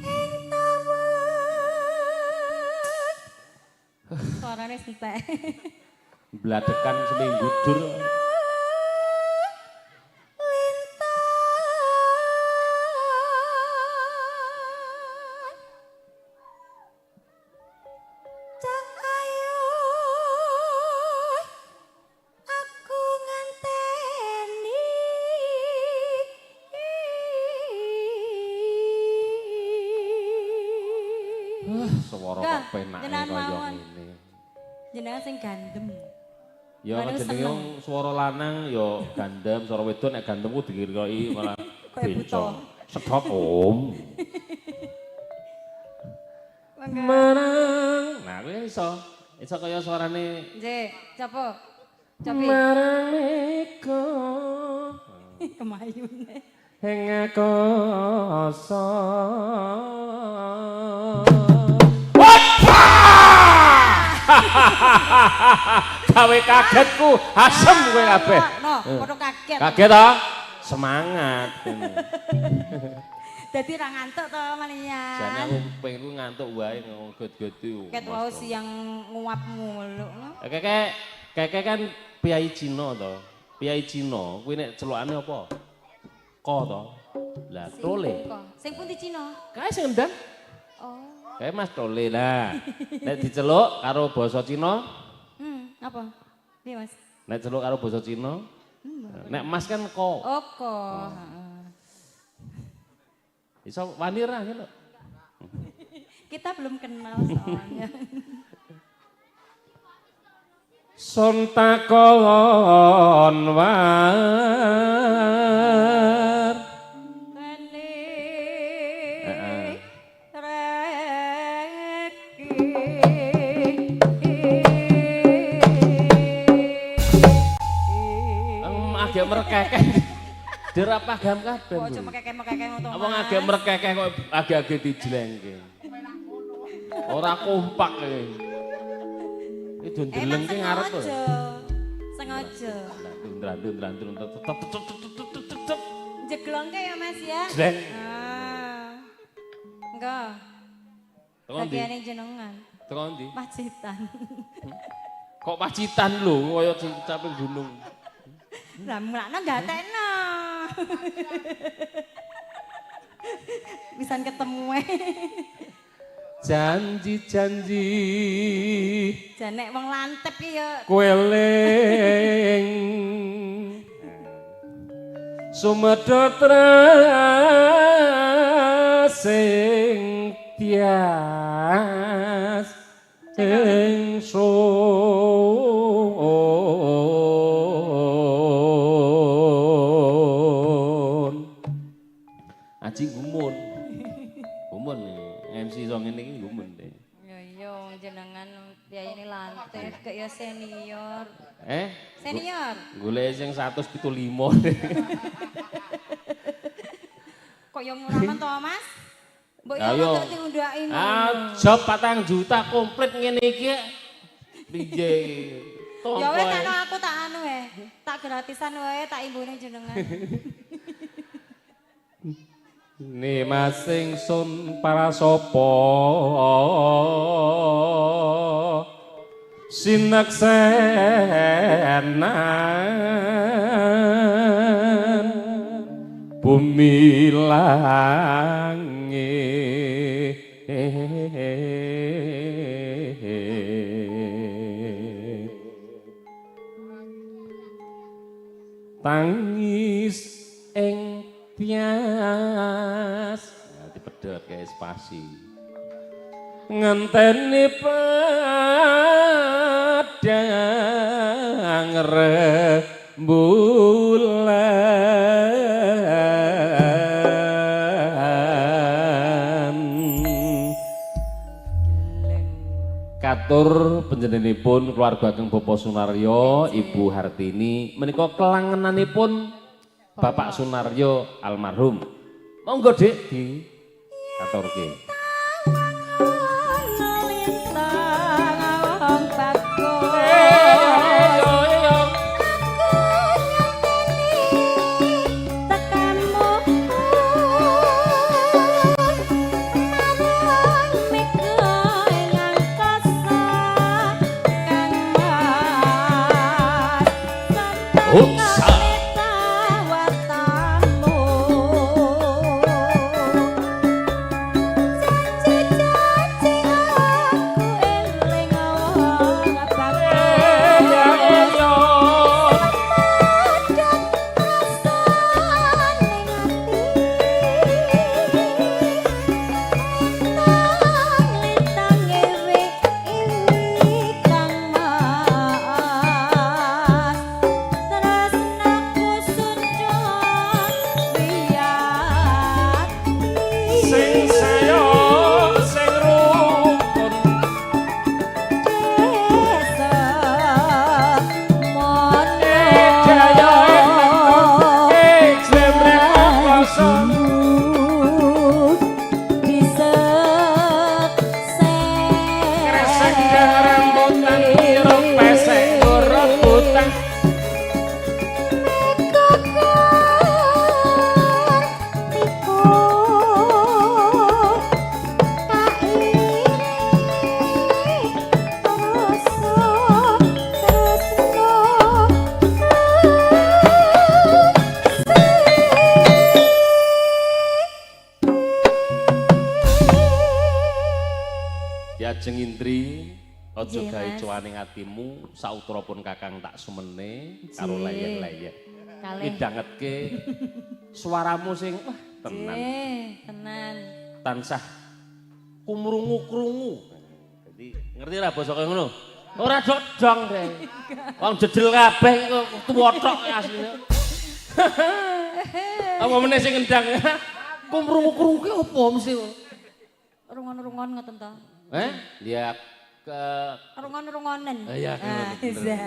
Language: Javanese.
Yen ing tawon. Suarane entek. Bladekan seminggu dur. Lintang. Cak ayo aku ngenteni. Swara Enggak, kok penake jenengan kaya mawon. ngene. Jenengan sing gandem. Ya Waduh, jenenge seneng. wong swara lanang ya gandem, swara wedok nek gandem ku dikira-kira malah Kayak buta. bencong. Sedot om. Mangga. Marang. Nah, kuwi iso. Iso kaya suarane Nggih, coba. Cobi. Marang mega Kemayune. ing akasa. Gawe kagetku, asem kowe kabeh. No, padha kaget. Kaget ta? Semangat. Dadi ra ngantuk to malian. Jane aku pengen ku ngantuk wae ngogot-goti. Ket wau siang nguap mulu. No. Keke keke kan piyai Cina to. Piyai Cina kuwi nek celukane apa? Ko to. Lah tole. Sing pundi Cina? Kae sing ndang. Oh. Kae Mas Tole lah. Nek diceluk karo basa Cina, Apa? Piye, Mas? Nek celuk karo basa Cina, nek Mas kan ko. Oh, ko. Heeh. Iso wani ra nyeluk. Kita belum kenal soalnya. Sun takon war. Teni Heeh. reki. Agak merekekeh. Derap pagam kabeh. Kok aja mekeke-mekeke ngono to, Wong Mas. agak merekekeh kok agak-agak dijlengke. Ora kompak iki. Iki do Emang ndelengke ngarep to. sengaja. Sengaja. Ndran ndran tetep tetep tetep tetep tetep. Jeglongke ya, Mas ya. Jleng. Ah. Enggak. Teko ndi? Bagiane jenengan. Teko ndi? Pacitan. Kok Pacitan lho kaya caping gunung. Lah mulakno gatekno. Pisan ketemu e. Janji-janji Jan nek wong lantip ki ya kowe eling sumedhot sing tias ingsun. Aji gumun. Gumun MC iso ngene iki gumun deh. Ya iya wong jenengan piyayine lantip kek ya senior. Eh? Senior. Golek sing 175. Kok ya murahan to, Mas? Mbok ya Ayo. rada diundhaki ngono. Ah, job 4 juta komplit ngene iki. Piye? Tompo. Ya wis anu aku tak anu eh. Tak gratisan wae tak imbune jenengan. Nimas ingsun parasapa sineksenan bumi langit tangis ing tias ya, dipedhot kayak spasi ngenteni padang rembulan. Katur panjenenganipun keluarga ageng Bapak Sunaryo, Ibu Hartini menika kelangenanipun Bapak Sunaryo almarhum. Monggo Dik di katurke. Lintang wong bagus. Tekamu Diajeng Indri, aja Nggih, gawe Mas. cuwane atimu, sautra pun Kakang tak sumene karo Nggih. leyeh-leyeh. Kalih. Midhangetke suaramu sing wah tenan. Nggih, tenan. Tansah kumrungu-krungu. Jadi ngerti ra basa kaya ngono? Ora dodong deh. Wong jedel kabeh kok tuwa tok asline. Apa meneh sing ngendang? Kumrungu-krungu ki apa mesti? Rungon-rungon ngoten to. Eh? Ya ke Rungon-rungonen. Iya, Ah, bener. iya.